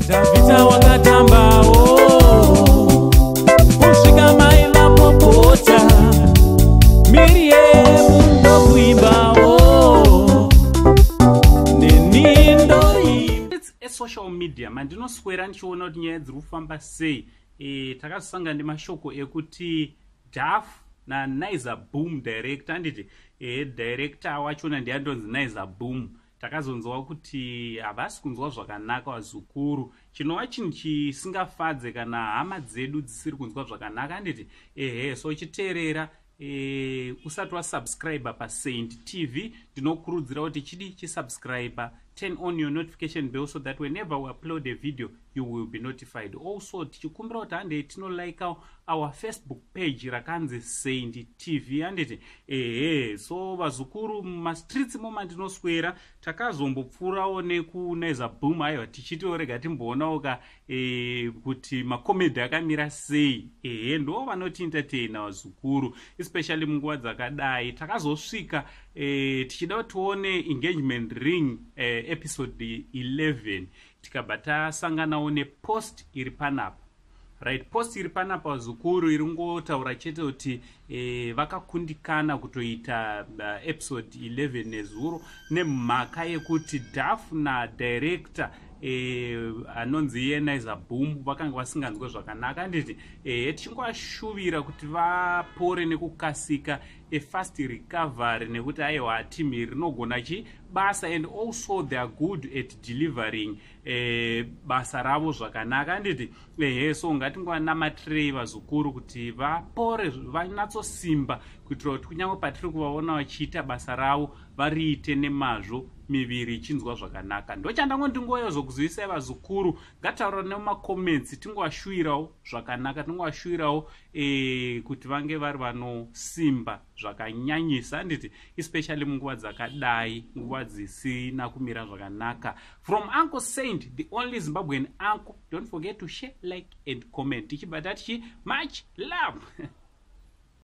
Dhavhidha wakatambawo kusvika mai vapopota, Miriyemu ndokuimbawo, neni ndoimba. Esocial media mandinoswera ndichiona kuti nyaya dziri kufamba sei. Takazosangana nemashoko ekuti Daf naNaiza Boom director, handiti? Director wachona ndiandonzi Naiza Boom. Takazonzwa kuti havasi kunzwa zvakanaka, vazukuru, chinova chinhu chisingafadze kana hama dzedu dzisiri kunzwa zvakanaka, handiti? Ehe, so chiteerera, usati wasubscribe paSaint TV, ndinokurudzira kuti chidi chisubscribe, turn on your notification bell so that whenever we upload a video you will be notified. Also tichikumbira kuti handei tinolike our Facebook page rakanzi Saint TV, handiti? Ehe, so vazukuru, mumastreets momandinoswera takazombopfuurawo nekuNaiza Boom. Aiwa, tichitiorega timboonawo ka kuti macomedy akamira sei. Ehe, ndo vanotientertaina, vazukuru, especially munguva dzakadai. Takazosvika tichida kuti tione Engagement Ring episode 11, tikabva tasanganawo nepost iri panapa. Right, post iri panapa, vazukuru, iri ngotaura chete kuti vakakundikana kutoita episode 11 nezuro nemhaka yekuti Daf nadirector anonzi iye Naiza Boom vakanga vasinganzwe zvakanaka, handiti? Tichingovashuvira kuti vapore nekukasika, afast recovery, nekuti aiwa, team iri rinogona chi basa and also they are good at delivering basa ravo zvakanaka, handiti? Ehe, so ngatingonamatirei, vazukuru, kuti vapore, vanyatsosimba, kuitira kuti kunyange patiri kuvaona vachiita basa ravo variite nemazvo, miviri ichinzwa zvakanaka. Ndochandango ndingoyozokuzivisai, vazukuru. Ngataura nemacomments, tingovashuvirawo zvakanaka, tingovashuvirawo kuti vange vari vanosimba zvakanyanyisa, handiti? Especially munguva dzakadai, nguva dzisina kumira zvakanaka. From Uncle Saint, the only Zimbabwean uncle, don't forget to share, like and comment. Tichibva tatichi much love.